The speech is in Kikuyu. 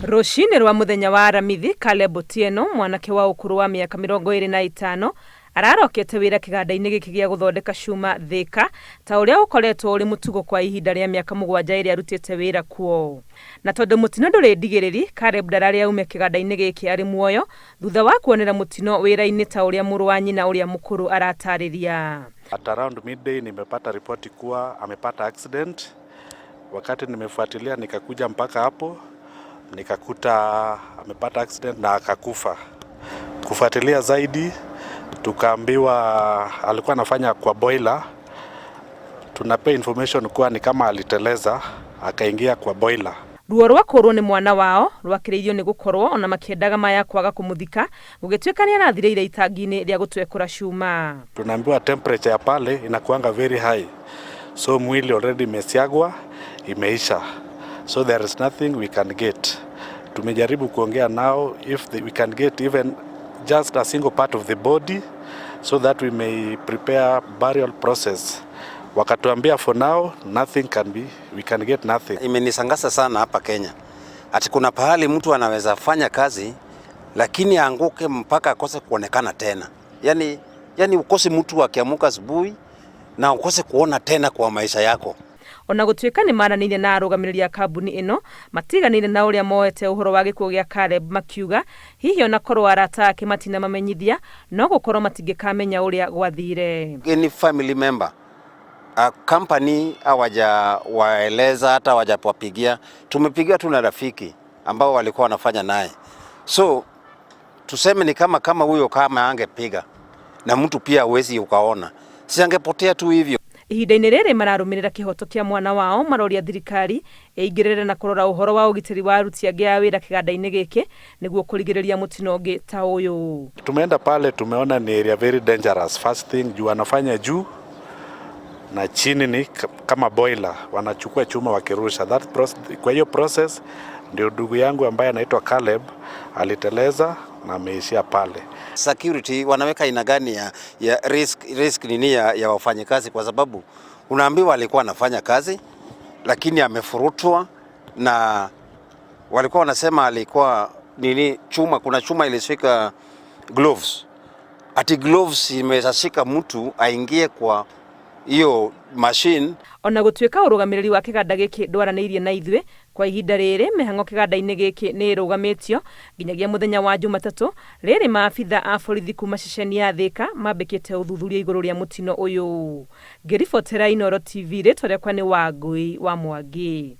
Rũcinĩ rwa mũthenya wa Aramithi, Caleb Otieno, mwanake wa ũkũrũ wa mĩaka 25, ararokete wĩra kĩganda-inĩ gĩkĩ gĩa gũthondeka cuma Thĩka, ta ũrĩa ũkoretwo ũrĩ mũtugo kwa ihinda rĩa mĩaka 7 ĩrĩa arutĩte wĩra kuo. Na tondũ mũtino ndũrĩ ndigĩrĩri, Caleb ndararĩ aume kĩganda-inĩ gĩkĩ arĩ muoyo thutha wa kuonera mũtino wĩra-inĩ ta ũrĩa mũrũ wa nyina ũrĩa mũkũrũ aratarĩria. At around midday nimepata ripoti kuwa amepata accident. Wakati nimefuatilia nikakuja mpaka hapo nikakuta amepata accident na akakufa. Kufuatilia zaidi tukaambiwa alikuwa anafanya kwa boiler. Tunapea information kuwa ni kama aliteleza akaingia kwa boiler. Ruo rwa kũũrwo nĩ mwana wao rwakĩrĩirio nĩ gũkorwo ona makĩendaga maya kwaga kũmũthika gũgĩtuĩka nĩ arathirĩire itangi-inĩ rĩa gũtwekũra cuma. Tunaambiwa temperature ya pale inakuanga very high, so mwili already imesiagwa imeisha, so there is nothing we can get. Tumejaribu kuongea nao if we can get even just a single part of the body so that we may prepare burial process. Wakatuambia for now nothing can be, we can get nothing. Imenishangaza sana hapa Kenya, ati kuna pahali mtu anaweza fanya kazi lakini aanguke mpaka akose kuonekana tena. Yani ukose mtu akiamuka asubuhi na ukose kuona tena kwa maisha yako. Ona gũtuĩka nĩ maranĩirie na arũgamĩrĩri a kambuni ĩno, matiganĩire na ũrĩa moete ũhoro wa gĩkuũ gĩa Caleb, makiuga hihi ona korwo arata ake matinamamenyithia no gũkorwo matingĩkamenya ũrĩa gwathire. Any family member a company hawajawaeleza hata hawajawapigia. Tumepigia tu na rafiki ambao walikuwa wanafanya naye, so tuseme ni kama huyo kama angepiga na mtu pia hawezi ukaona, si angepotea tu hivyo. Ihinda-inĩ rĩrĩ mararũmĩrĩra kĩhoto kĩa mwana wao, maroria thirikari ĩingĩrĩre na kũrora ũhoro wa ũgitĩri wa aruti angĩ a wĩra kĩganda-inĩ gĩkĩ nĩguo kũrigĩrĩria mũtino ũngĩ ta ũyũ. Tumeenda pale tumeona ni area very dangerous. First thing, juu wanafanya juu na chini ni kama boiler, wanachukua chuma wakirusha. That process, kwa hiyo process ndio ndugu yangu ambaye anaitwa Caleb aliteleza na ameishia pale. Security wanaweka aina gani ya risk nini ya wafanyikazi, kwa sababu unaambiwa alikuwa anafanya kazi lakini amefurutwa, na walikuwa wanasema alikuwa nini chuma, kuna chuma ilishika gloves, ati gloves imeshika mtu aingie kwa hiyo machine. Ona gũtuĩka ũrũgamĩrĩri wa kĩganda gĩkĩ ndwaranĩirie na ithuĩ kwa ihinda rĩrĩ, mĩhang'o kĩganda-inĩ gĩkĩ nĩ ĩrũgamĩtio nginyagia mũthenya wa Jumatatũ. Rĩrĩ maabitha a borithi kuma ceceni ya Thĩka mambĩkĩte ũthuthuria igũrũ rĩa mũtino ũyũ. Ngĩribotera Inooro TV, rĩtwa rĩakwa nĩ Wangũi wa Mwangi.